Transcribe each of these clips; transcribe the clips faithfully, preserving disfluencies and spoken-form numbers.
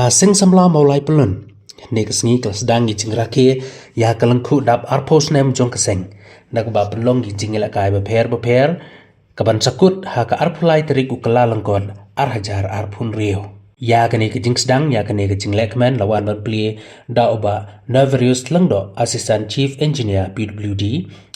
Ha Seng Samla Mawlai Pyllun, ne ka sngi ka la sdang ïa ka jingrakhe ïa ka lyngkhuh dap arphew snem jong ka seng, na kaba pynlong ïa ka jingïalehkai bapher bapher, kaban sa kut ha ka arphew lai tarik u Kyllalyngkot, ar hajar arphew hynriew. Ïa kane ka jingsdang, ïa kane ka jinglehkmen la wan ban plie da u Bah Novarius Lyngdoh, Assistant Chief Engineer P W D,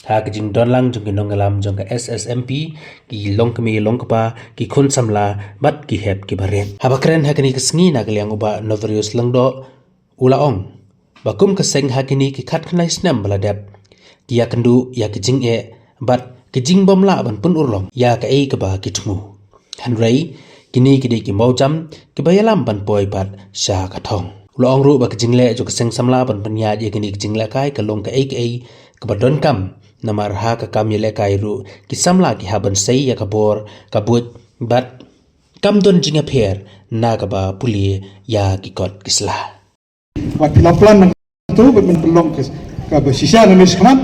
ha ka jingdon lang jong ki nongïalam jong ka S S M P, ki longkmie longkpa, ki khun samla, bad ki hep ki barit. Haba kren ha kane ka sngi na ka liang u Bah Novarius Lyngdoh, u la ong ba kum ka seng ha kine ki khatkhyndai snem ba la dep, ki ïakynduh ïa ki jingeh bad ki jingbymlah ban pynurlong ïa kaei kaba ki thmu. Hynrei kine ki dei ki mawjam kiba ïalam ban poi pat sha ka thong. U la ong ruh ba ka jingleh jong ka Seng Samla ban pynïaid ïa kine ki jinglehkai ka long kaei kaei kaba donkam, namar ha ka kam ïalehkai ruh ki samla ki hap ban sei ïa ka bor ka buit bad kam don jingïapher na kaba pule ïa ki kot ki sla. Bad phi la plan nangtu bad men pynlong ka, kaba shisha na me shakhmat,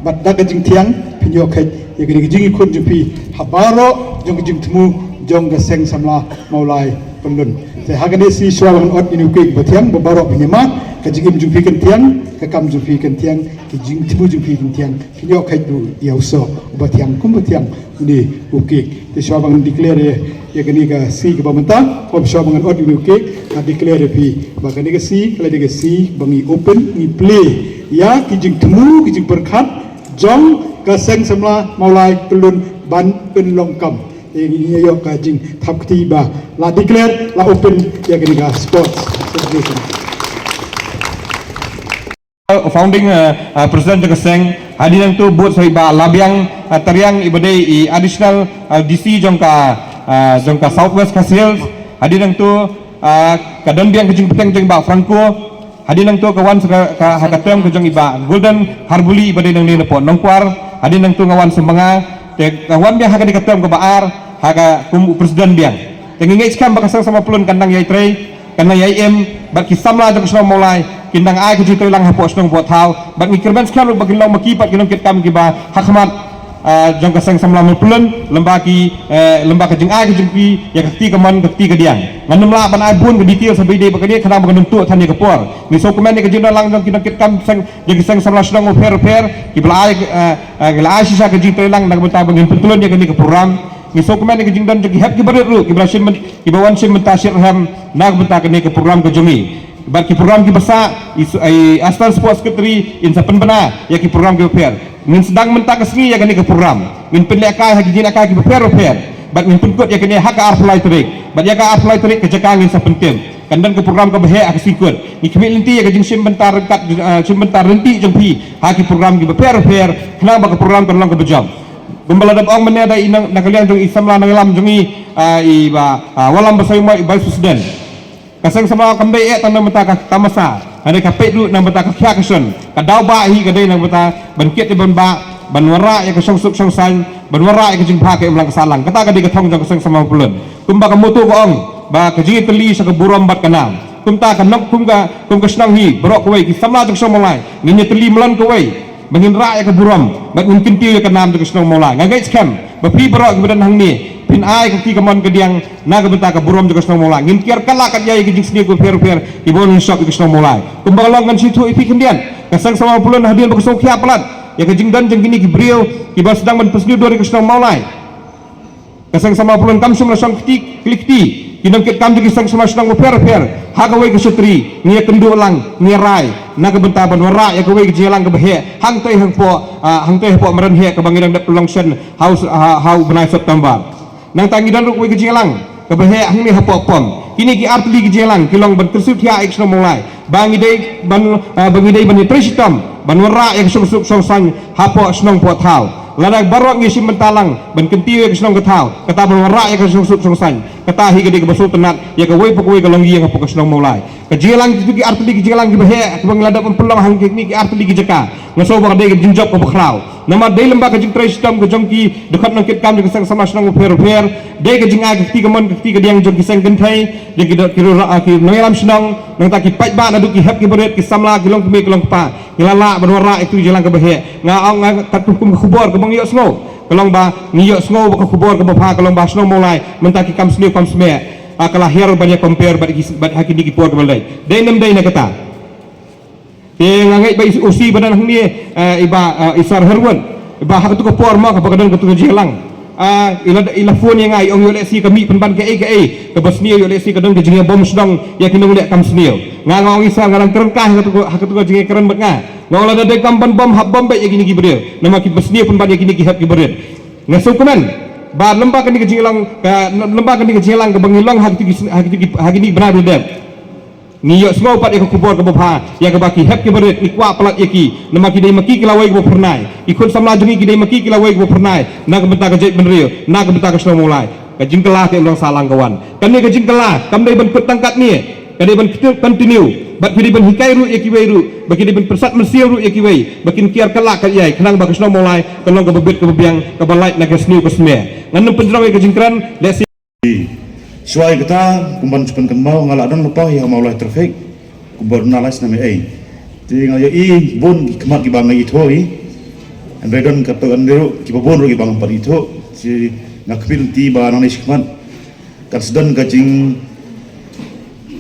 bad da ka jingthiang phin ïoh kheit ïa kane ka jingïakhun jong phi ha baroh jong ka jingthmu jong ka Seng Samla Mawlai Pyllun. Te ha kane shi shuwa ban ot ïa une u kek ba thiang, ba baroh phin ïa mad, ka jingim jong phi kan thiang, ka kam jong phi kan thiang, ka jingthmu jong phi kan thiang. Phin ïoh kheit ruh ïa u soh uba thiang kum ba thiang une u kek. Te shuwa ban declare ïa, ïa kane ka sngi kaba mynta, hooid, shuwa ban ot ïa une u kek, nga declare ïa phi ba kane ka sngi ka la dei ka sngi ba ngi open, ngi plie ïa ki jingthmu, ki jingpyrkhat jong ka Seng Samla Mawlai Pyllun ban pynlong kam. Te ngi ïoh ka jingthap kti ba la declare, la open ïa kane ka sports celebration. Founding, uh, uh, President jong ka seng, hadien nangtu bud sa i Bah Labiang, uh, Tariang, iba dei i Additional, uh, D C jong ka, uh, jong ka South West Khasi Hills, hadien nangtu, uh, ka don biang ka jingpynteng jong i Bah Franco, hadien nangtu ka wan sa ka, ka, ha ka term ka jong i Bah Golden Harbuli iba dei nangne napoh Nongkwar, hadien nangtu nga wan sa ma nga, te ka wan biang ha kane ka term kaba ar, ha ka kum u President biang. Te ngi ngeit skhem ba ka Seng Samla Pyllun kan nang ïai trei, kan nang ïai im, bad ki samla jong ka shnong Mawlai kin nang ai ka jingtrei lang hapoh shnong hapoh thaw, bad ngi kyrmen skhem ruh ba kin long ma ki pat ki nongkitkam kiba ha khmat, ah, jong ka Seng Samla Mawlai Pyllun, lyngba ki, eh, lyngba ka jingai ka jong ki ïa ka kti kamon ka kti kadiang. Ngan nym lah ban ai bun ka details haba ïadei bad kane khnang ba kan nym tuh than ïa ka por. Ngi sngewkmen ïa ka jingdon lang jong ki nongkitkam seng, jong ki Seng Samla Shnong bapher bapher kiba la ai, eh, eh, ki la ai shisha ka jingtrei lang na ka bynta ba ngin pyntylun ïa kane ka program. Ngi sngewkmen ïa ka jingdon jong ki hep ki barit ruh kiba la shim byn-, kiba wan shim bynta shitrhem na ka bynta kane ka program ka jong ngi. Bad ki program kiba sah, i s-, i Assistant Sports Secretary in sa pynbna ïa ki program kiba pher. Ngin sdang mynta ka sngi ïa kane ka program. Ngin pynlehkai ha ki jingïalehkai kiba pher bapher. Bad ngin pynkut ïa kane ha ka arphew lai tarik. Bad ïa ka arphew lai tarik ka jaka ngin sa pyntip. Kan don ka program kaba heh ha ka sngi kut. Ngi khmih lynti ïa ka jingshim bynta ryngkat, eh, shim bynta ryntih jong phi ha ki program kiba pher bapher, khnang ba ka program kan long kaba jop. Kumba la dep ong mynne da i nang, na ka liang jong i samla nongïalam jong i, ah, i Bah, ah, Wallam Basaiawmoit, i Vice President. Ka Seng Samla kam dei eh tang na ka bynta ka tamasa, hynrei ka peit ruh na ka bynta ka khia ka shon. Ka daw ba hi ka dei na ka bynta ban kit ïa ban bah, ban wanrah ïa ka shongsuk shongsaiñ, ban wanrah ïa ka jingbha ka imlang ka sahlang. Kata ka dei ka thong jong ka Seng Samla Pyllun. Kumba ka motto ka ong ba ka jingïatylli sha ka burom bad ka nam. Kumta ka nok, kum ka, kum ka shnong hi baroh kawei, ki samla jong ka shnong Mawlai ngin ïatylli mlien kawei ba ngin rah ïa ka burom bad ngin kyntiew ïa ka nam jong ka shnong Mawlai. Nga ngeit skhem ba phi baroh kiba don hangne phin ai ka kti kamon kadiang na ka bynta ka burom jong ka shnong Mawlai. Ngin kiar kylla kat ïa ki jingsniew kiba pher bapher kiba wan shop ïa ka shnong Mawlai. Kumba ka long, ngan sa ïathuh ïa phi khyndiat, ka Seng Samla Pyllun hadien ba ka sngewkhia palat ïa ka jingdon jong kine ki briew kiba sdang ban pynsniew dur ïa ka shnong Mawlai. Ka Seng Samla Pyllun kam shym la shong kti kli kti. Ki nongkitkam jong ki Seng Samla Shnong bapher bapher ha kawei ka shatri ngi ïakynduh lang, ngi rai na ka bynta ban wanrah ïa kawei ka jingïalang kaba heh hangtei hapoh, ah, hangtei hapoh madan heh kaba ngi dang dep pynlong shen ha u, ha, ha u bnai September. Nangta ngi don ruh kawei ka jingïalang kaba heh hangne hapoh pom. Kine ki artylli ki jingïalang ki long ban kyrsiew thiah ïa ka shnong Mawlai. Ba ngi dei ban, ah, ba ngi dei ban ïatrei shitom ban wanrah ïa ka shongsuk shongsaiñ hapoh shnong hapoh thaw. Lada baroh ngi shim bynta lang ban kyntiew ïa ka shnong ka thaw, kata ban wanrah ïa ka shongsuk shongsaiñ, kata hi ka dei kaba sngewtynnat ïa kawei pa kawei ka longïing hapoh ka shnong Mawlai. Ka jingïalang kito ki artylli ki jingïalang kiba heh kiba ngi la dep ban pynlong ha kine ki artylli ki jaka, nga sngew ba ka dei ka jingjop kaba khraw. Namar dei lyngba ka jingtrei shitom ka jong ki dkhot nongkitkam jong ka Seng Samla Shnong bapher bapher, dei ka jingai ka kti kamon ka kti kadiang jong ki seng kynthei, jong ki do-, ki rura-, ki nongïalam shnong, nangta ki paidbah naduh ki hep ki barit, ki samla, ki longkmie ki longkpa, ngi la lah ban wanrah ïa kito ki jingïalang kaba heh. Nga ong, nga, katkum ka khubor kaba ngi ïohsngew ka long ba, ngi ïohsngew ba ka khubor kaba bha ka long ba shnong Mawlai mynta ki kam sniew kam smeh. Ah, ka la hiar ban ïa compare bad ki, bad ha kine ki por kiba leit. Dei ne ym dei na kata. Te nga ngeit ba i O C ba don hangne, eh, i Bah, eh, i Sir Herwin. Ba ha katu ka por mo kaba ka don katu ka jingïalang. Ah, i la, i la phone ïa nga, i ong ïoh lehse ka mih pynban kaei kaei kaba sniew, ïoh lehse ka don ka jingïabom shnong ïa ki nongleh kam sniew. Nga nga ong i Sir, nga dang kren kai ha katu ka, ha katu ka jingïakren bad nga. Nga ong lada dei kam ban bom, hap bom beit ïa kine ki briew. Namar kiba sniew pynban ïa kine ki hep kiba rit. Nga sngewkmen ba lem bad kane ka jingïalang, ka, lem bad kane ka jingïalang kaba ngi long ha kito ki, ha kito ki, ha kine ki bnai ba la dep. Ngi ïohsngew pat ïa ka khubor kaba bha ïa kaba ki hep kiba rit ngi kwah palat ïa ki, namar ki dei ma ki ki lawei kiba phyrnai. Ki khun samla jong ngi ki dei ma ki ki lawei kiba phyrnai na ka bynta ka jaitbynriew, na ka bynta ka shnong Mawlai. Ka jingkylla ka long sahlang ka wan. Kane ka jingkylla kam dei ban kut tang katne. Ka dei ban continue bad ki dei ban hikai ruh ïa kiwei ruh, ba ki dei ban pyrsad mynsiem ruh ïa kiwei ba kin kiar kylla kat ïai, khnang ba ka shnong Mawlai kan long kaba bit kaba biang, kaba lait na ka sniew ka smer. Ngan nym pynjrong ïa ka jingkren, let's see. Shuwa ïa kata, kumban shu pynkynmaw, nga la don lypa ïa Mawlai traffic kumba duna lai snem ei. Te nga ïohi bun ki khmat kiba nga ithuh hi. Hynrei don katto katne ruh kiba bun ruh kiba ngam pat ithuh. Te nga khmih lynti ba nangne shakhmat kan sa don ka jing,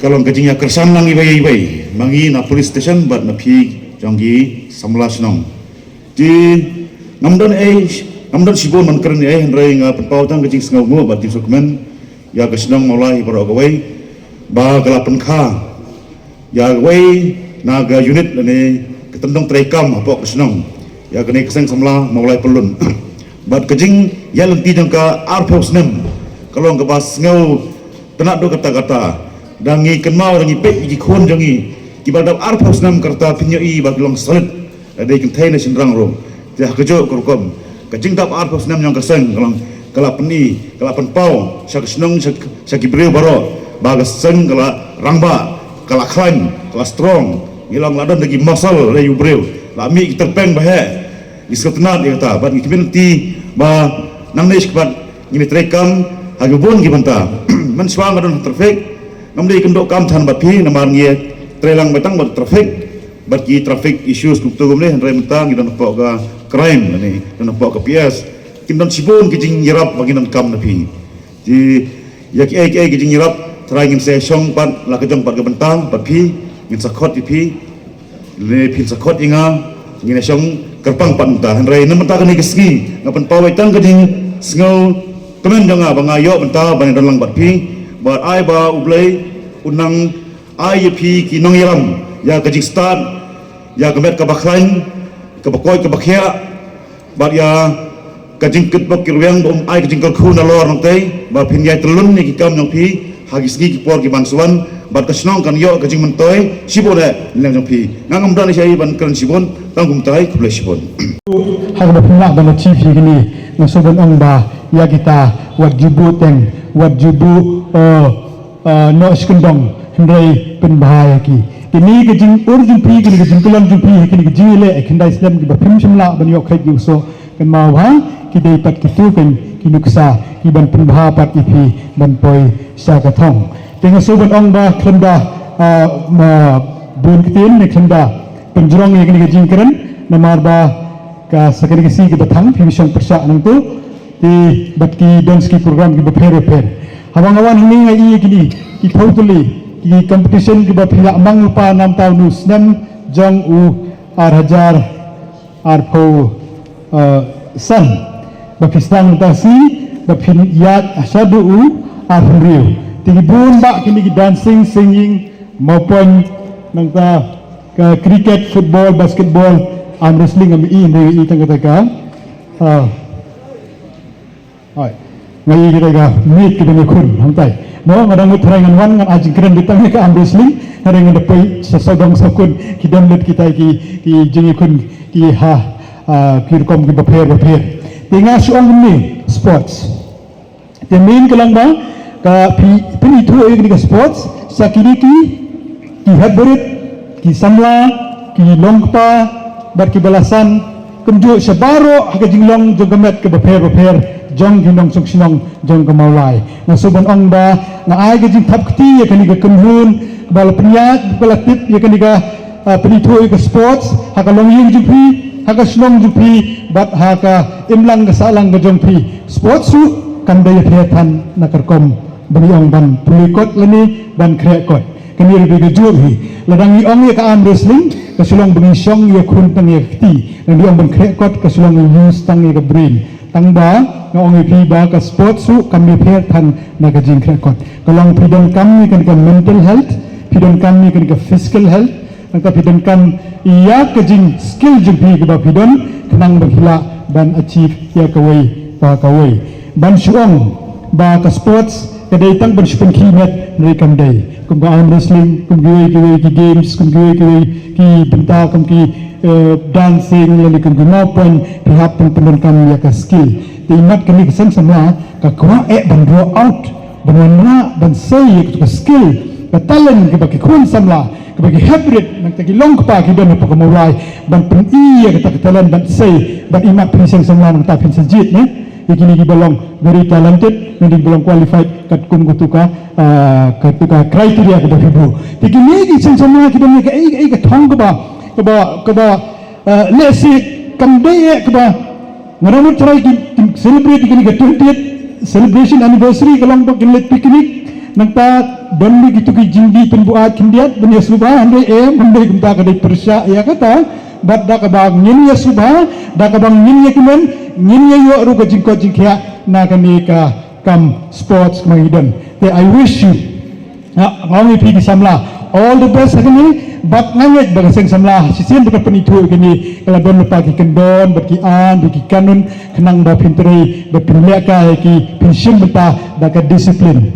ka long ka jingïakyrshan lang iwei ïa iwei, ma ngi na police station bad na phi jong ki samla shnong. Te ngam don ei, ngam don shibun ban kren ei, hynrei nga pynpaw tang ka jingsngewnguh bad jingsngewkmen ïa ka shnong Mawlai baroh kawei ba ka la pynkha ïa kawei na ka unit lane ka tyndong treikam hapoh ka shnong, ïa kane ka seng samla Mawlai Pyllun. Bad ka jingïaid lynti jong ka arphew snem ka long kaba sngewtynnat duh katta katta. Da ngi kynmaw, da ngi peit ïa ki khun jong ngi kiba dap arphew snem, ka rta phin ïohi ba ki long solid. Lada dei kynthei ne shynrang ruh. Te ha kajuh ka rukom, ka jingdap arphew snem jong ka seng ka long, ka la pyni, ka la pynpaw sha ka shnong, sha, sha ki briew baroh ba ka seng ka la rangbah, ka la khlaiñ, ka la strong. Ngi long la don da ki muscle lei u briew, la mih ki tyrpeng ba heh. Ngi sngewtynnat ïa kata bad ngi khmih lynti ba nangne shakhmat ngin ïa treikam ha ki bun ki bynta. Mynshuwa nga don ha traffic, ngam dei kynduh kam than bad phi namar ngi ïa trei lang beit tang bad traffic bad ki traffic issues kumto kumne, hynrei mynta ngi don hapoh ka crime lane don hapoh ka P S. Kin don shibun ki jingïarap ba ngin donkam na phi. Te ïa kiei kiei ki jingïarap, trai ngin sa shong pat la ka jong pat ka bynta bad phi, ngin sa khot ïa phi, lane phin sa khot ïa nga, ngin sa shong kyrpang pat mynta. Hynrei na mynta kane ka sngi nga pynpaw beit tang ka jingsngewkmen jong nga ba nga ïoh mynta ban ïadon lang bad phi. Bad ai ba U Blei un nang ai ïa phi ki nongïalam ïa ka jingstad, ïa ka met kaba khlaiñ, kaba koit kaba khiah, bad ïa ka jingkitbok ki rwiang ba um ai ka jingkyrkhu nalor nangtei, ba phin ïai tylun ïa ki kam jong phi ha ki sngi ki por ki ban sa wan, bad ka shnong kan ïoh ka jingmyntoi shibun eh na liang jong phi. Nga ngam don ei ei ban kren shibun, tang kumtai, khublei shibun. Ha kaba phin lah ban achieve ïa kine, nga sngewbha ban ong ba ïa kita wat ju buh teng, wat ju buh, eh, eh, noh shi kyndong, hynrei pynbha ïa ki. Kine ka jingïoh jong phi, kine ka jingkyllon jong phi ha kine ka jingïaleh khyndai snem kiba phim shym lah ban ïoh kheit ïa u soh, kynmaw ba ki dei pat kito ki nuksa kiban pynbha pat ïa phi ban poi sha ka thong. Te nga sngewbha ban ong ba khlem da, ah, ma bun ktien ne khlem da pynjrong ïa kane ka jingkren, namar ba ka sa kane ka sngi kaba thang phim shong pyrshah nangto. Te bad ki don ki program kiba pher bapher. Haba nga wan hangne nga ïohi ïa kine ki phew tylli ki competition kiba phi la mang lypa namar uta u snem jong u ar hajar arphew, eh, san. Ba phi sdang mynta ka sngi ba phin ïaid shaduh u arphew hynriew. Te ki bun bah kine ki dancing, singing, mawpon, nangta ka cricket, football, basketball, arm wrestling, ngam ïohi, ngam ïohi tang kata ka, ah, hooid. Nga ïohi kata ka miet kiba ngi khun hangtai. Mo, nga dang mut tharai ngan wan ngan ai jingkren beit tang ïa ka arm wrestling, hynrei ngan da poi sa sawdong sawkun, ki don lut kita ki, ki jingïakhun ki ha, ah, ki rukom kiba pher bapher. Te nga shu ong kumne, sports. Te main ka long ba ka phi, pynithuh ïa kane ka sports sha kine ki, ki hep barit, ki samla, ki longkpa bad kiba la san, kumjuh sha baroh ha ka jinglong jong ka met kaba pher bapher jong ki nongshong shnong jong ka Mawlai. Nga sngewbha ban ong ba nga ai ka jingthap kti ïa kane ka kynhun ba la pynïaid, ba la tip ïa kane ka, ah, pynithuh ïa ka sports ha ka longïing jong phi, ha ka shnong jong phi bad ha ka imlang ka sahlang ka jong phi. Sports ruh kam da ïapher than na ka rukom Ba ngi ong ban pule kot lane ban khreh kot. Kane ruh ka jur hi. Lada ngi ong ïa ka arm wrestling, ka shu long ba ngi shong ïa khun tang ïa ka kti. Lada ngi ong ban khreh kot, ka shu long use tang ïa ka brain. Tang ba nga ong ïa phi ba ka sports ruh kam ïapher than na ka jingkhreh kot. Ka long phi donkam ïa kane ka mental health, phi donkam ïa kane ka physical health, nangta phi donkam ïa ka jing skill jong phi kaba phi don, khnang ba phi lah ban achieve ïa kawei pa kawei. Ban shu ong ba ka sports ka dei tang ban shu pynkhih met, hynrei kam dei. Kum ka arm wrestling, kum kiwei kiwei ki games, kum kiwei kiwei ki bynta, kum ki, eh, dancing, lane kum ki mawpon, phi hap ban pyndonkam ïa ka skill. Te imat kane ka seng samla ka kwah eh ban draw out, ban wanrah, ban sei ïa ka skill, ka talent kaba ki khun samla, kaba ki hybrid, nangta ki long kpa ki don hapoh ka Mawlai, ban pyni ïa kata ka talent, ban sei, ban imat phi seng samla nangta phin sa jied ne ïa kine kiba long very talented, ne kiba long qualified katkum katu ka, ah, katu ka criteria kaba phi buh. Te kine ki seng samla ki don ïa kaei kaei ka thong kaba, kaba, kaba, ah, lehse kam dei eh kaba nga ong, trai ki, ki celebrate kine ka twentieth celebration anniversary ka long ba kin leit picnic, nangta don beit kitu ki jingdih pynbuaid khyndiat ban ïa sngewbha, hynrei em, hynrei kumta ka dei pyrshah ïa kata. Bad da kaba ngin ïa sngewbha, da kaba ngin ïa kmen, ngin ïa ïoh ruh ka jingkoit jingkhiah na kane ka kam sports kaba ngi don. Te I wish you, nga, nga ong ïa phi ki samla, all the best ha kane. Bad nga ngeit ba ka seng samla shisien ba ka pynithuh ïa kane, ka la don lypa ki kyndon bad ki aiñ bad ki kanun, khnang ba phin trei bad phin lehkai ïa ki, phin shim bynta da ka discipline.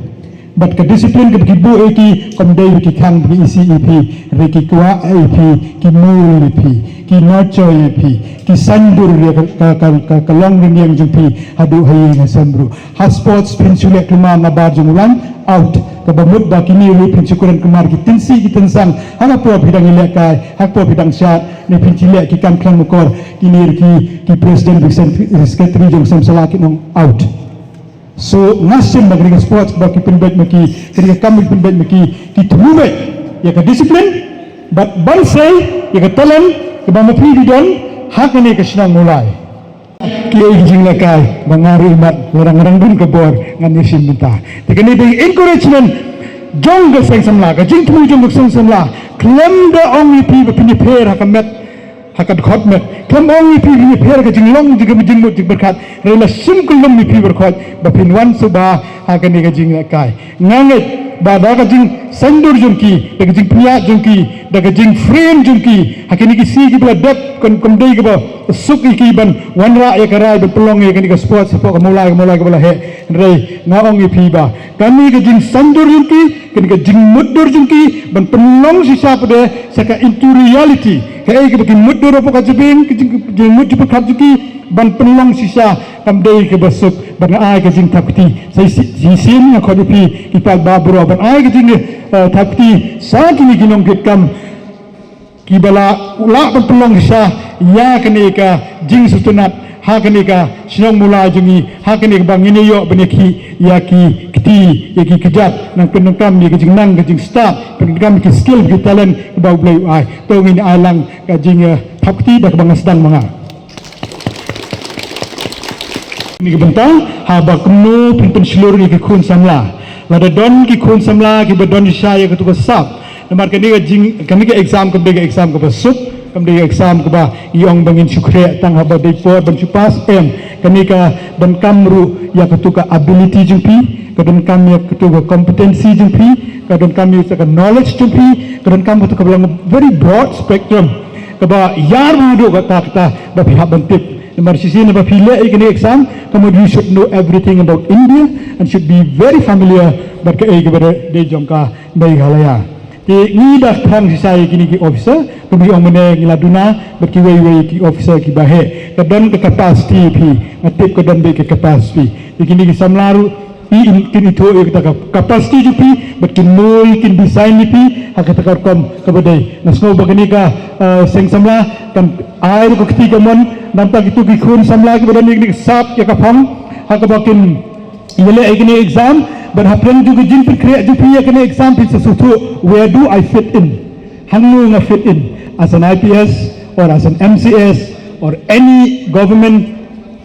Bad ka discipline kaba ki buh ïa ki kam dei ba ki khang ba ki isih ïa phi, hynrei ki kwah ïa phi, ki mul ïa phi, ki nurture ïa phi, ki saindur ïa ka, ka, ka, ka, ka long rynïeng jong phi haduh ha ïing ha sem ruh. Ha sports phin shu leh kulmar nabar jong u lain, out. Kaba mut ba kine ruh phin shu kren kulmar ki tyngshih ki tyngsang ha ka por phi dang ïalehkai, ha ka por phi dang shad, ne phin shu leh ki kam khlem akor, kine ruh ki, ki president, ki sen-, secretary jong seng samla kin ong out. So nga sngew ba kane ka sports ba ki pynbeit ma ki, kane ka kam ba ki pynbeit ma ki, ki thmu beit ïa ka discipline, bad ban sei ïa ka talent kaba ma phi ki don ha kane ka shnong Mawlai. Kiei ki jinglehkai ba nga ruh imat lada nga dang bun ka bor ngan ïa shim bynta. Te kane dei encouragement jong ka seng samla, ka jingthmu jong ka seng samla. Khlem da ong ïa phi ba phin ïapher ha ka met, ha ka dkhot met. Khlem ong ïa phi ba phin ïapher ka jinglong jong ka jingmut jingpyrkhat. Hynrei la shim kyllum ïa phi baroh khoit ba phin wan sngewbha ha kane ka jinglehkai. Nga ngeit ba da ka jingsaindur jong ki, da ka jingpynïaid jong ki, da ka jingframe jong ki ha kine ki sngi kiba la dep, kan, kam dei kaba suk ïa ki ban wanrah ïa ka rai ban pynlong ïa kane ka sports hapoh ka Mawlai, ka Mawlai kaba la heh. Hynrei nga ong ïa phi ba kane ka jingsaindur jong ki, kane ka jingmutdur jong ki ban pynlong shisha pat de sa ka into reality. Kaei kaba ki mutdur hapoh ka jabieng, ka jing, jingmut jingpyrkhat jong ki, ban pynlong shisha kam dei kaba suk. Ban ai ka jingthap kti, sa shisien nga khot ïa phi ki paidbah baroh ban ai ka jing, eh, thap kti sa kine ki nongkitkam kiba la, lah ban pynlong shisha ïa kane ka jingsngewtynnat ha kane ka shnong Mawlai jong ngi, ha kane kaba ngin ïoh ban ïakhih ïa ki kti, ïa ki kjat, nang pyndonkam ïa ka jingnang ka jingstad, pyndonkam ïa ki skill, ki talent kaba U Blei u ai. To ngin ai lang ka jing, eh, thap kti da kaba nga sdang ma nga. Kane ka bynta, haba kumno phin pynshlur ïa ki khun samla. Lada don ki khun samla kiba don shisha ïa katu ka sap. Namar kane ka jing, kane ka exam kam dei ka exam kaba suk, kam dei ka exam kaba ïong ba ngin shu khreh tang haba dei por ban shu pass, em. Kane ka donkam ruh ïa katu ka ability jong phi, ka donkam ïa katu ka competency jong phi, ka donkam ïa katu ka knowledge jong phi, ka donkam katu kaba long very broad spectrum. Kaba ïar bad haduh katta katta ba phi hap ban tip. Namar shisien ba phi leh ïa kane exam, ka mut you should know everything about India and should be very familiar bad kaei kaba dei jong ka Meghalaya. Te ngi da thang shisha ïa kine ki officer, kumba ong mynne ngi la duna bad kiwei wei ki officer kiba heh. Ka don ka capacity phi, nga tip ka don beit ka capacity. Ïa kine ki samla ruh phi in, kin ithuh ïa kata ka capacity jong phi, bad kin mul, kin design ïa phi ha kata ka rukom kaba dei. Nga sngew ba kane ka, eh, seng samla kan ai ruh ka kti kamon namar kitu ki khun samla kiba don ïa kane ka sap ïa ka phong ha kaba kin ïaleh ïa kane exam, bad hapdeng jong ka jingpynkhreh jong phi ïa kane exam phin sa sngewthuh, where do I fit in? Hangno nga fit in as an I P S or as an M C S or any government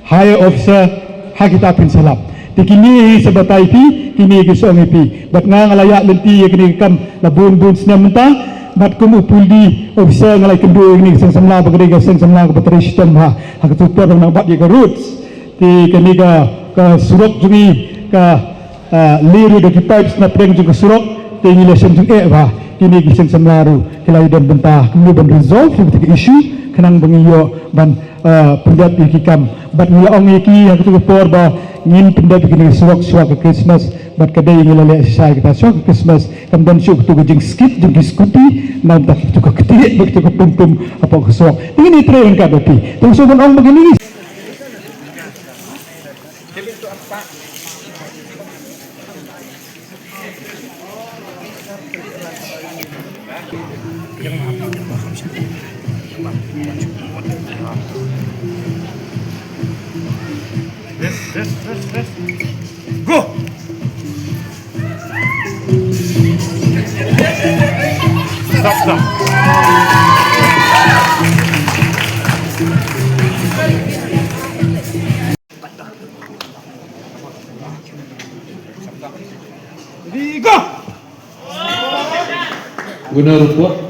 higher officer, ha kita phin sa lap. Te kine sa batai phi, kine ki sa ong ïa phi. Bad nga nga la ïaid lynti ïa kine ki kam la bun bun snem mynta. Bad kum u police officer nga la ïakynduh ïa kine ki seng samla ba ka dei ka seng samla kaba trei shitom ha, ha katu ka por ba nang bat ïa ka roads. Te kane ka, ka surok jong ngi ka, ah, leh ruh da ki pipes na pdeng jong ka surok. Te ngi la shem jingeh ba kine ki seng samla ruh ki la ïadon bynta kumno ban resolve ïa kata ka issue khnang ba ngi ïoh ban, ah, pyndep ïa ki kam. Bad ngi la ong ïa ki ha katu ka por ba ngin pyndep ïa kine ki surok shuwa ka Christmas. Bad ka dei ngi la leh shisha ïa kata shuwa ka Christmas. Kam don shuh katu ka jingskit jong ki scooty, namar katu ka ktieh bad katu ka pum pum hapoh ka surok. Te ngin ïa trei ryngkat bad phi. Te nga sngewbha ban ong ba kine ki Go! Stop, stop. Ready, go! Winner report.